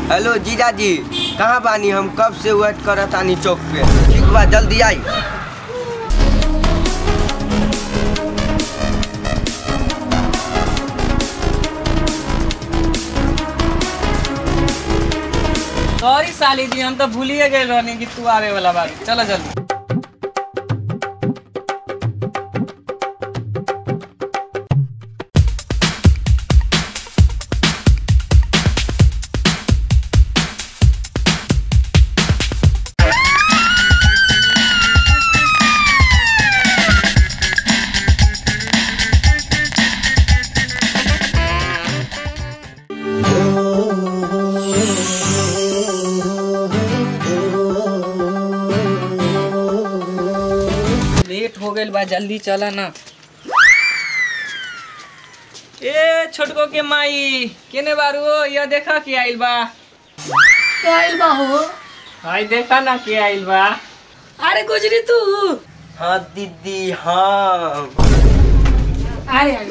Hello जीजाजी, कहाँ बानी? हम कब से वेट करत आनी चौक पे। ठीक बा, जल्दी आई। सॉरी साली जी, हम तो भूलिए गए रहनी कि तू आवे वाला बात। चलो जल्दी। लेट हो गइल बा, जल्दी चला ना। ए छोटको के माई, केने बारू हो? यह देखा के आइल बा। के आइल बा हो? हाय देखा ना के आइल बा। अरे गुजरी तू? हाँ दीदी, हाँ। अरे अरे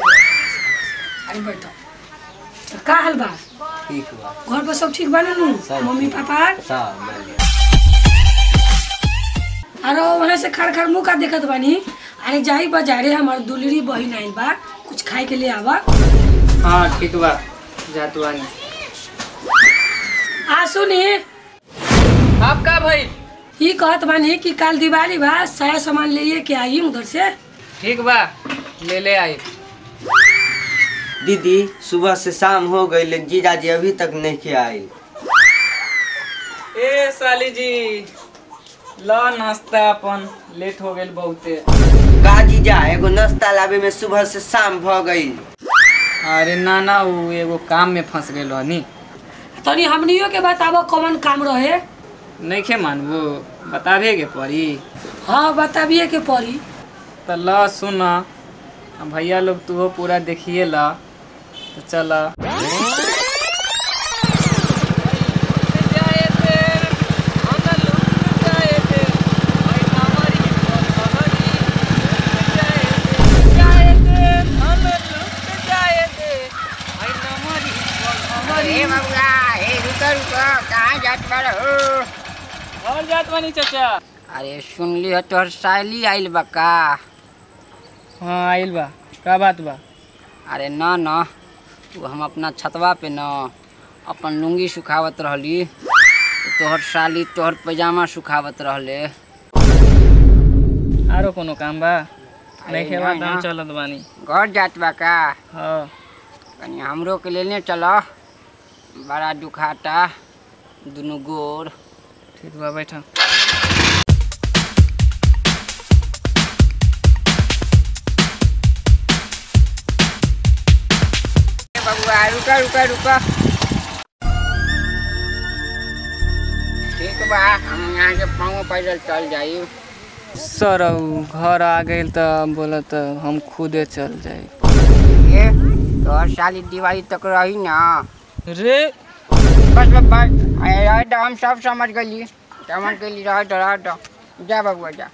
अरे बैठो। तो का हाल बा? ठीक बा। घर पर सब ठीक बा ना? मम्मी पापा सब? अरे वहाँ से खर खर मुँह का देखत बानी। अरे जाई बाजारे, हमार दुलरी बहिन आइल बा, कुछ खाए के लिए आवा। हाँ ठीक बा, जात बानी। आ सुनी आप का भाई? ई कहत बानी कि कल दिवाली बा, सारा सामान ले के आई उधर से। ठीक बा, ले ले आई। दीदी सुबह से शाम हो गई, जीजाजी अभी तक नहीं के आई। ए साली जी, ला नाश्ता अपन, लेट हो गइल बहुते। का जीजा, एगो नाश्ता लावे में सुबह से शाम भ गई। अरे ना ना, वो एगो काम में फंस गइल रहनी। तनी हमनियो के बताबो कौन काम रहे? नइखे मानबो, बताबे के पड़ी। हाँ बताबिए के पड़ी। त ला सुना भैया लोग, तू पूरा देखिए ला। तो चला। और जात बानी चाचा। अरे सुनली हो तोहर साली आइल बा का? हाँ आइल बा, का बात बा? अरे ना ना, वो हम अपना छतवा पे न अपन लुंगी सुखावत रहली, तोहर साली तोहर पैजामा सुखावत रहले। आरो कोनो काम बा? नहीं के बात, हम चलत बानी। घर जात बा का? हाँ। कनी हमरो के लेने चलो, बड़ा दुखाता दुनू गोर। ठीक बा, बैठा। बबुआ रुका रुका रुका। ठीक बा, हम यहाँ के पाँव पैदल चल जाई। सर घर आ गइल त बोलत हम खुदे चल जाई। ये तोहर साली दिवाली तक रही ना रे। बस बस बस, अरे हम सब समझ गई, समझ गई। रह रह, जा बबुआ जा।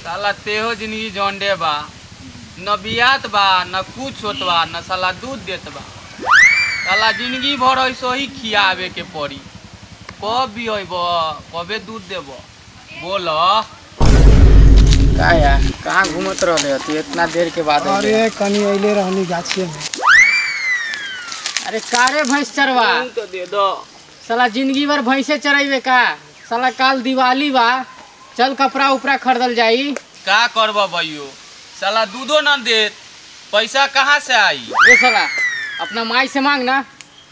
साला तेहो जिंदगी जोंडे बा, न बियात बा, न कुछ होत बा, न साला दूध देत बा। साला जिंदगी भर ऐसो ही खियावे के पड़ी। कब भी अइब, कबे दूध देब बोल? का यार, कहाँ घूमत रहले तू इतना देर के बाद? अरे कनी अइले रहनी गाछिए में। अरे कारे भैंस चरवा तो दे दो। साला जिंदगी भर भैंसे चराइबे का? साला काल दिवाली बा, चल कपड़ा उपरा खरीदल जाई। का करब भैयो, साला दूधो ना देत, पैसा कहाँ से आई? ए साला अपना माई से मांग ना,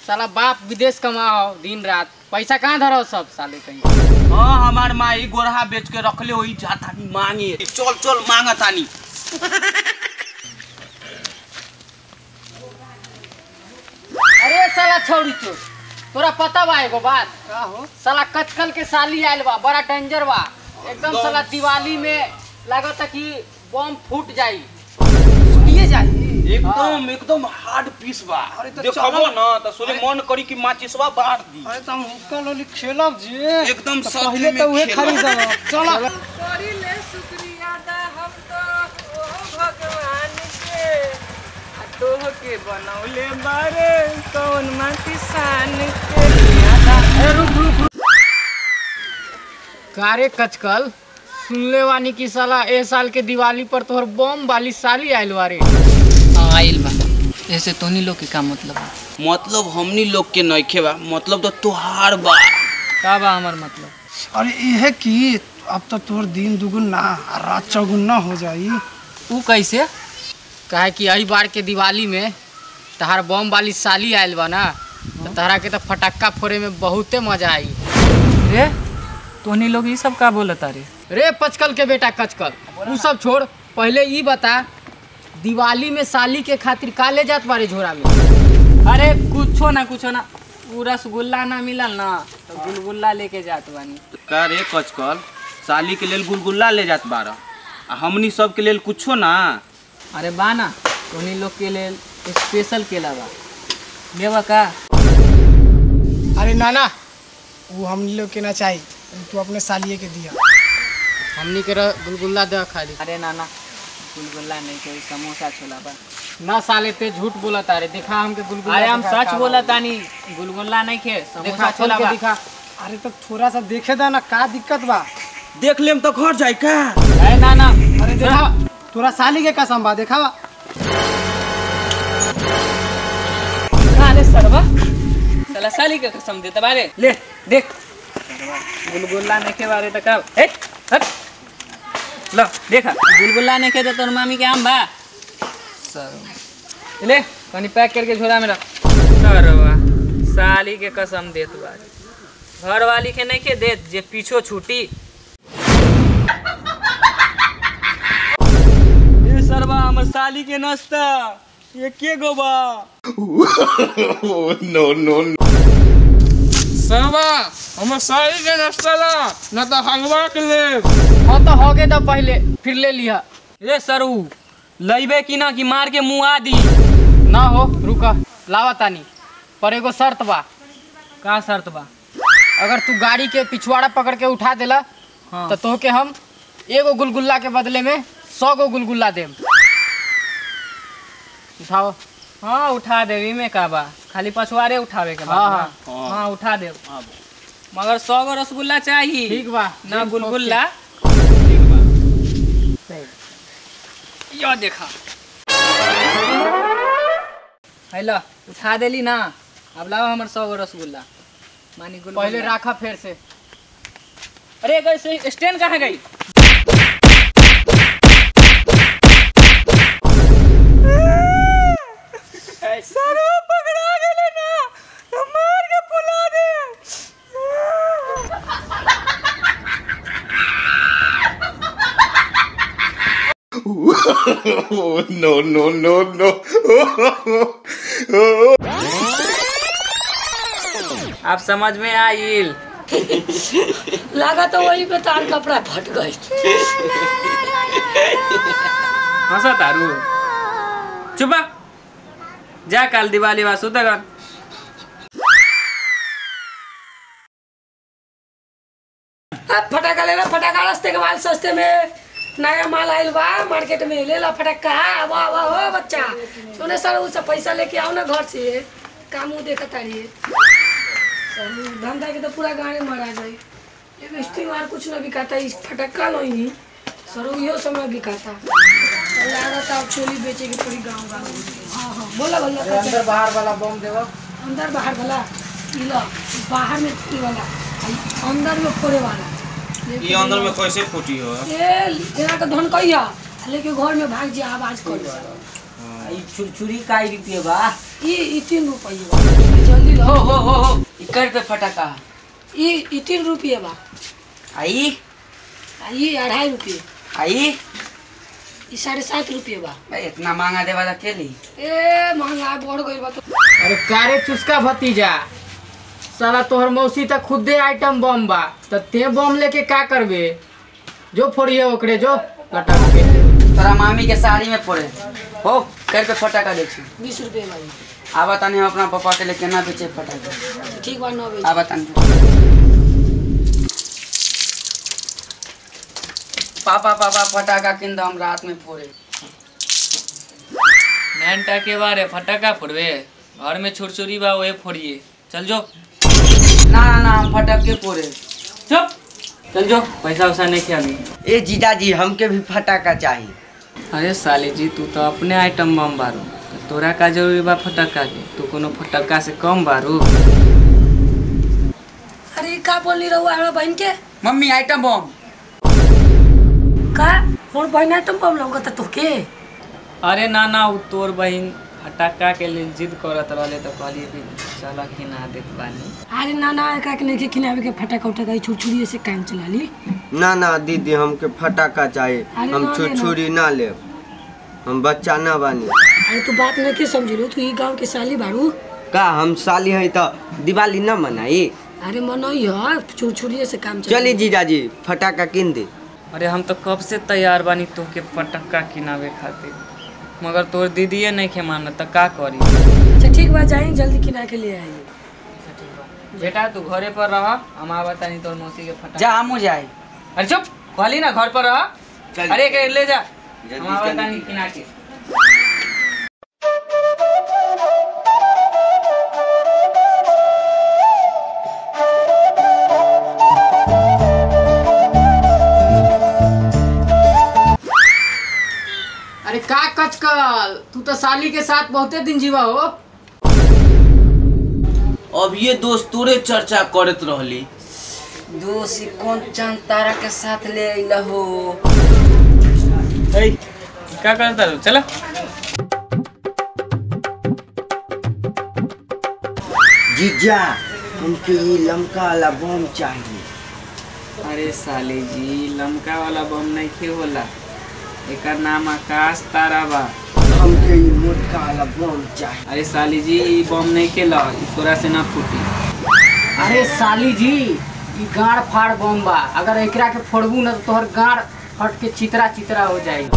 साला बाप विदेश कमाओ दिन रात, पैसा कहाँ धरो सब साले कहीं। हाँ हमार माई गोरहा बेच के रखले होई, जाता नहीं मांगे। चल चल मांगतानी। अरे साला छोड़ी चोर, तोरा पता बा एगो बात? का हो? साला कचकल के साली आइल बा, बड़ा डेंजर बा एकदम। साला दिवाली में लागत कि बम फूट जाई। सुनिए जाई। एकदम एकदम हार्ड पीस बा। देखबो ना त सोचे मन करी कि माचिसवा बांट दी। अरे त हम हुक्का लोली खेलब जे एकदम पहले त उहे खरीदब। चल करी ले शुक्रिया दा हम तो ओ भगवान के आ तोह के बनौले बारे कौन माटी सान के। ए रुक रुक कारे कचकल सुनले वानी की साला ए साल के दिवाली पर तोहर बम वाली साली आइल बारे। आइल बा ऐसे तोनी लोग के का मतलब? मतलब हमनी लोग के नइखे बा, मतलब तो तोहार बा। का बा हमर मतलब? अरे इहे कि अब तो तोर दिन दुगुना रात चौगुना हो जाई। ऊ कैसे? काहे कि एही बार के दिवाली में तहार बम वाली साली आइल बा ना, तो तहरा के तो फटक्का फोड़े में बहुते मजा आई। रे तोनी लोग ई सब का बोलता रे? रे पचकल के बेटा कचकल, ऊ सब छोड़, पहले ई बता दिवाली में साली के खातिर का ले जात बारे झोरा में? अरे कुछो ना कुछो ना, ऊ रसगुल्ला ना मिलल ना तो गुलगुल्ला लेके जात बानी। का रे कचकल, साली के लेल गुलगुल्ला ले जात बारा आ हमनी सब के लेल कुछो ना? अरे बा ना, तोनी लोग के लेल स्पेशल केला बा, लेवा का? अरे ना ना, वो हमनी लोग के ना चाहिए, तू अपने सालिए के दिया। हमनी के गुलगुल्ला दे खाली। अरे ना ना, गुलगुल्ला नहीं के समोसा छोला बा। ना साले ते झूठ बोलत अरे, देखा हमके गुलगुल्ला। अरे हम सच बोलत तानी, गुलगुल्ला नहीं खे समोसा छोला बा। दिखा। अरे तो थोड़ा सा देखे दा ना, का दिक्कत बा? देख लेम तो घर जाई का? अरे ना ना, अरे देखा तोरा साली के कसम बा, देखा बा। अरे सरवा साला साली के कसम देता बारे, ले देख गुलगुल्ला नहीं खे बारे त का? ए हट लो देखा, गुलगुल्ला नहीं खे तोर मामी के आम बा। सर ले कनी पैक करके झोला में रख। सरवा साली के कसम देत बा, घर वाली के नहीं के देत जे पीछो छूटी। ए सरवा हमर साली के नाश्ता ये के गो बा? नो नो सरवा हमर साली के नाश्ता ला ना तो हंगवा के ले। हाँ तो हो गए तो पहले फिर ले लिया। रे सरू लइबे कि ना कि मार के मुँह आ दी? ना हो रुका लावा तानी, पर एगो शर्त बा। का शर्त बा? अगर तू गाड़ी के पिछवाड़ा पकड़ के उठा देला हाँ। तो तोहके हम एगो गुलगुल्ला के बदले में 100 गो गुलगुल्ला देम। उठाओ। हाँ उठा देवी में का बा, खाली पछुआरे उठावे के बा। हाँ हाँ, हाँ उठा देव, मगर 100 गो रसगुल्ला चाहिए। ठीक बा ना गुलगुल्ला। ठीक बा यो देखा हैला उठा देली ना, अब लाओ हमर 100 गो रसगुल्ला। मानी गुलगुल्ला पहले राखा फिर से। अरे गई स्टैंड कहाँ गई? सर पकड़ा गेले ना, मार के फुला दे। No no no no. आप समझ में आइल? लगा तो वही पे तार कपड़ा फट गई। हंसा तारू चुपा जा, कल दिवाली बा सुतगन। फटाका लेना, फटाका रास्ते के माल सस्ते में नया माल आइल बा मार्केट में, ले ला फटाका। वाह वाह हो बच्चा, सुने सर उसे पैसा लेके आओ ना घर से, काम वो देखा तारी धंधा के तो पूरा गाने मारा जाए। एक स्टिंग और कुछ ना बिकाता, इस फटाका लो ही सर यो समय बिकाता। लागत आप चोली बेचे के पूरी गांव गांव। हाँ हाँ बोला भैया, अंदर बाहर वाला बम देवा। अंदर बाहर वाला इला, बाहर में फोड़े वाला, अंदर में फोड़े वाला। ये अंदर में कैसे फूटी हो? ए एना के धन कहिया लेके घर में भाग जा, आवाज कर। ई छुरछुरी काई रुपये बा? ई 3 रुपये बा। जल्दी लो। हो हो हो हो, ई कर पे फटाका। ई 3 रुपये बा। आई आई 2.5 रुपये। आई ई 7.5 रुपये बा। इतना महंगा देवा अकेली? ए महंगा बढ़ गइल बा तो। अरे कारे चुस्का भतीजा, साला तोहर मौसी त खुदे आइटम बम बा, त ते बम लेके का करबे? जो फोड़िए ओकरे जो लटक के। त तोरा मामी के साड़ी में फोड़े हो कर पे फटाका दे छी। 20 रुपये भाई। आवा तानी हम अपना पापा के लिए केना बेचे फटाका। ठीक बा न बेच। आवा तानी। पापा पापा फटाका किन दो हम रात में फोड़े। नैन के बारे फटाका फोड़बे, घर में छुरछुरी बा ओए फोड़िए। चल जो। ना ना ना हम फटक के फोड़े। चुप चल जो, पैसा वैसा नहीं खियाली। ए जीजाजी हमके भी फटाका चाहिए। अरे साले जी तू तो अपने आइटम बम बारू, तोरा का जरूरी बा फटाका के? तू कोनो फटाका से कम बारू? अरे का बोली रहुआ हमरा बहन के? मम्मी आइटम बम का? मोर बहन आइटम बम लौकता तोके? अरे ना ना उ तोर बहन फटाका के लिए जिद करत रहले तो कहलिए कि चल किना देत बानी। अरे ना ना एकरा के नहीं किनावे के फटाका उठाका छुरछुरी से काम चला ली। ना ना दीदी हमके फटाका चाहिए, हम छुरछुरी ना लेब, हम बच्चा ना बानी। अरे तू बात नहीं के समझलू, तू ई गांव के साली बारू। का हम साली है तो दिवाली ना मनाई? अरे मनाई है, छुरछुरी से काम चला। चली जीजाजी फटाका किन दे। अरे हम तो कब से तैयार बानी तोके फटाका किनावे खातिर, मगर तोर दीदीए नहीं खे मानत त का करी? अच्छा ठीक बा, जाई जल्दी किना के ले आई। अच्छा ठीक बा बेटा, तू घरे पर रह, हम आवत तानी तोर मौसी के फटाका। जा हमू जाई। अरे चुप, कहली ना घर पर रह। अरे के ले जा, हम आवत तानी किना के। अरे का कचकल, तू तो साली के साथ बहुते दिन जीवा हो। अब ये दोस्त तोरे चर्चा करत रहली। दोस्त कौन चांद तारा के साथ ले आइला हो? ए का करता हो? चला जीजा हमके ये लमका वाला बम चाहिए। अरे साले जी लमका वाला बम नहीं खे होला, एकर नाम आकाश तारा बा। हमके ई मोटका वाला बम चाहिए। अरे साली जी ई बम नहीं खेला, ई तोरा से ना फूटी। अरे साली जी ई गाड़ फाड़ बम बा, अगर एकरा के फोड़बू ना तो तोहर गाड़ फट के चितरा चितरा हो जाई।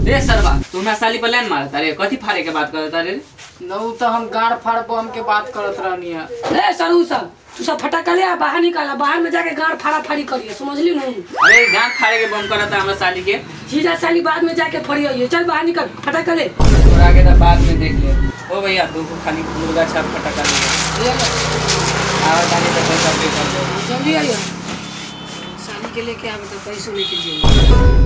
रे सरवा तू हमरा साली पर लाइन मारत? अरे कथी फाड़े के बात करत? अरे न तो हम गाड़ फाड़ बम के बात करत रहनी है। रे सरू सब तू सब फटाका ले आ, बाहर निकाला, बाहर में जाके गाड़ फाड़ा फाड़ी करिए, समझली नू? अरे गाड़ फाड़े के बम करता हमरा साली के। जीजा साली बाद में जाके फड़ियो, चल बाहर निकल फटाका ले। तोरा के तो बाद में देख ले। ओ भैया दो को खाली मुर्गा छाप फटाका ले। आवा तानी तो पैसा पे कर दे। जल्दी आइयो, साली के लेके आवे तो पैसो लेके जाइए।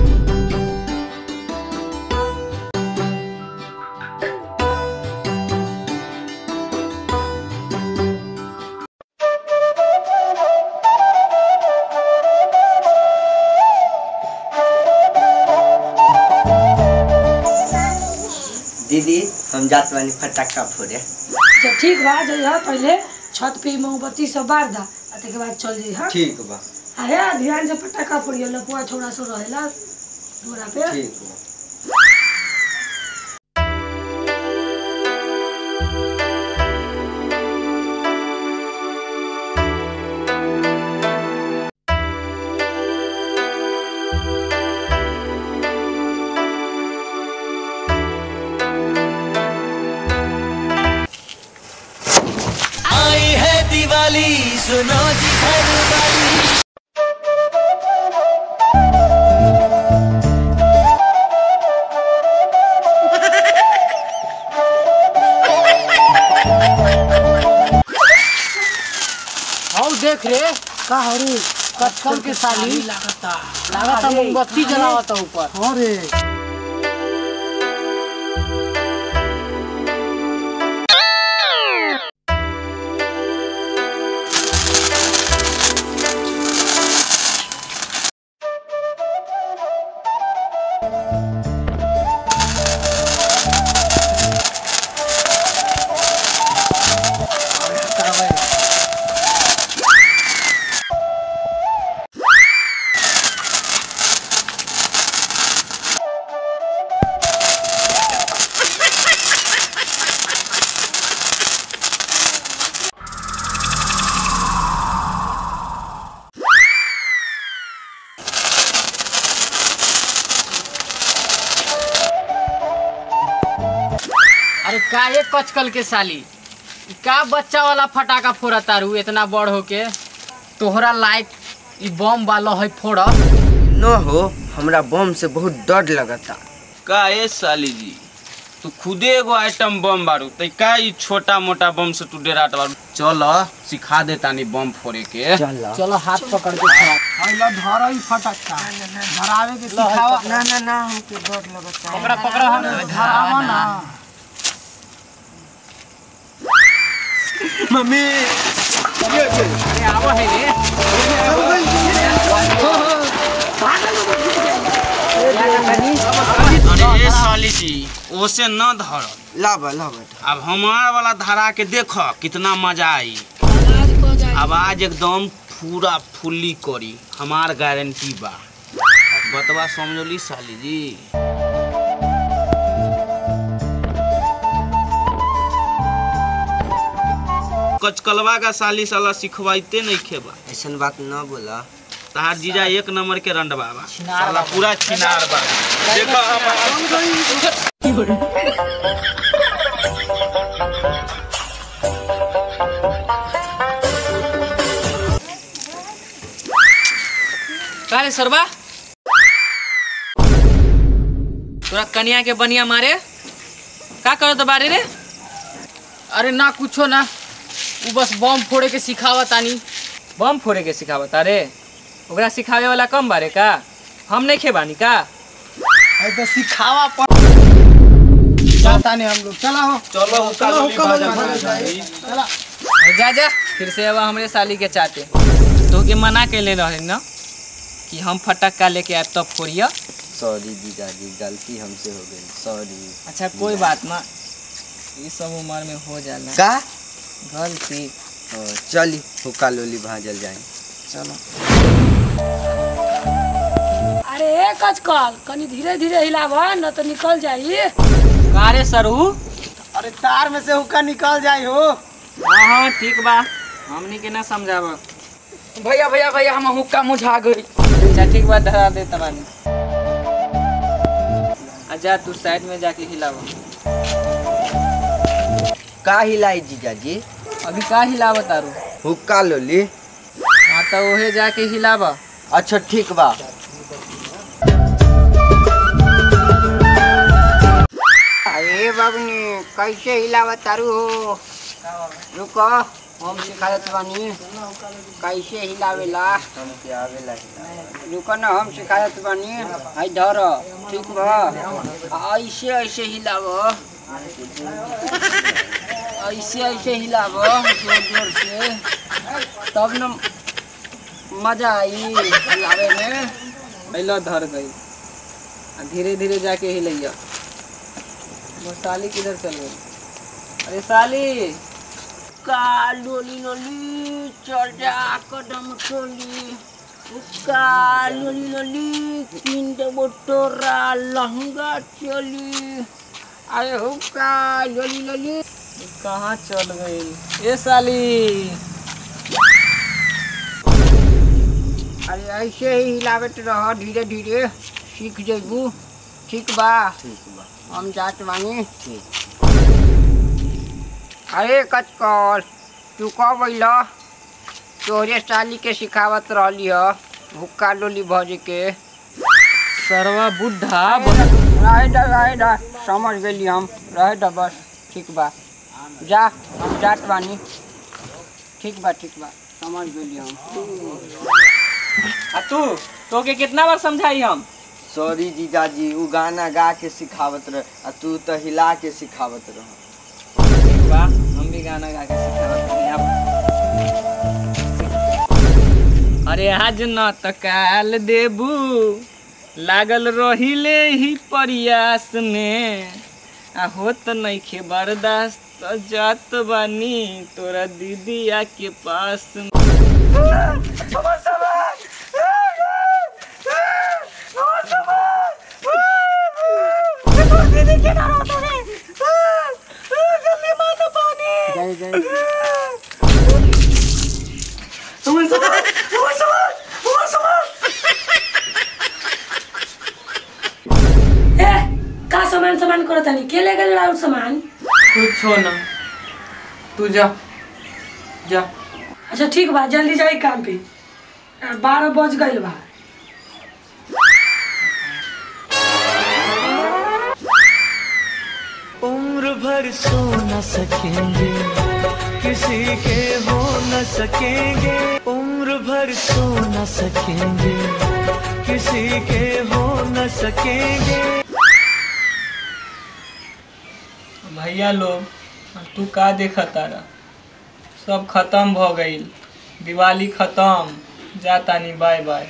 दीदी हम जात वाली फटाका फोड़े। अच्छा ठीक बा, जइहा पहले छत पे मोमबत्ती सब बार दा, आ तके बाद चल जइहा। ठीक बा। अरे ध्यान से फटाका फोड़ियो, लपुआ छोड़ा सो रहेला दूरा पे। ठीक बा। सुनो जी घर वाली। हाउ देख रे का हरु कचकल के साली लागता लागता मोमबत्ती जलावता ऊपर। हां रे काहे कचकल के साली का बच्चा वाला फटाका फोड़ा तारू इतना बड़ होके? तोहरा लायक ई बम वाला है फोड़ा न हो, हमरा बम से बहुत डर लगता। का ए साली जी, तू खुदे एगो आइटम बम बारू त का ई छोटा मोटा बम से तू डेराट बारू? चल सिखा दे तानी बम फोड़े के। चलो हाथ पकड़ के खड़ा। अइला धर ई फटाका धरावे के सिखावा। ना ना ना, हमके डर लगता। पकड़ा पकड़ा, हम धरावा ना। मम्मी अरे आवा है रे। अरे ए साली जी, ओसे न धर, लाबा लाबा। अब हमार वाला धरा के देख कितना मजा आई। आवाज एकदम पूरा फुल्ली करी, हमार गारंटी बा। बतवा समझली साली जी? कचकलवा का साली साला सिखवाइते नहीं खेबा। ऐसन बात न बोला। तार जीजा एक नंबर के रंडवा बा, साला पूरा छिनार बा। देखो हमार का रे सरबा, तोरा कनिया के बनिया मारे का करत बारे रे? अरे ना कुछो ना, उ बस बम फोड़े के सिखावत तानी। बम फोड़े के सिखावत? अरे ओकरा सिखावे वाला कम बारे का? हम नहीं खेबानी का? अरे तो सिखावा पर जाता नहीं हम लोग। चला हो चलो हुक्का चला जा जा फिर से अब हमरे साली के चाहते तो के मना के ले रहे ना कि हम फटक्का लेके आए तब फोड़िया। सॉरी जीजाजी, गलती हमसे हो गई, सॉरी। अच्छा कोई बात ना, ये सब उम्र में हो जाला का गलती। चली हुक्का लोली भाजल जाए। चलो। अरे कचकल कनी धीरे धीरे हिलावा न तो निकल जाई। का रे सरऊ? अरे तार में से हुक्का निकल जाई हो। हाँ हाँ ठीक बा, हमनी के ना समझावा। भैया भैया भैया हम हुक्का मुझा गई। अच्छा ठीक बा, धरा दे तबानी। अच्छा तू साइड में जाके हिलावा। का हिलाई जीजाजी? अभी का हिलावा तारू? हुक्का लोली। हाँ तो ओहे जाके हिलावा। अच्छा ठीक बा। अरे बाबनी कैसे हिलावा तारू हो? रुको हम सिखावत बानी कैसे हिलावेला। हमके आवेला। रुको ना हम सिखावत बानी। हाय धर ठीक बा, ऐसे ऐसे हिलाव, ऐसे ऐसे हिलाव जोर जोर से, तब न मजा आई हिलावे में। पहला धर गई, धीरे धीरे जाके हिलैया। वो साली किधर चल गई? अरे साली का लोली लोली चल जा कदम टोली, का लोली लोली किन देबो तोरा लहंगा चोली। अरे हुक्का लोली लोली कहाँ चल गई ए साली? अरे ऐसे ही हिलावत रह, धीरे धीरे सीख जेबू। ठीक बा? ठीक बा, हम जात बानी। ठीक। अरे कचकल तू कब अइल? तोहरे साली के सिखावत रहली ह हुक्का लोली भजे के। सरवा बुढ़ा रहे द रहे द, समझ गेली हम, रहे द बस। ठीक बा जा, हम जात बानी। ठीक बा ठीक बा, समझ गेली हम। आ तू तोके कितना बार समझाई हम? सॉरी जीजाजी, उ गाना गा के सिखावत रहे आ तू तो हिला के सिखावत रह। ठीक बा, हम भी गाना गा के सिखावत रही। अरे आज न त काल देबू, लागल रहिले ही प्रयास में, आ होत नइखे बर्दाश्त त जात बानी तोरा दीदिया के पास। ए का सामान सामान करत तानी? के ले गेल राउर सामान? कुछ हो ना, तू जा जा। अच्छा ठीक बा, जल्दी जाई काम पे, 12 बज गइल बा। उम्र भर सो न सकेंगे, किसी के हो न सकेंगे। उम्र भर सो न सकेंगे, किसी के हो न सकेंगे। भैया लोग तू का देखा तारा, सब खत्म भ गईल, दिवाली खत्म, जातानी बाय बाय।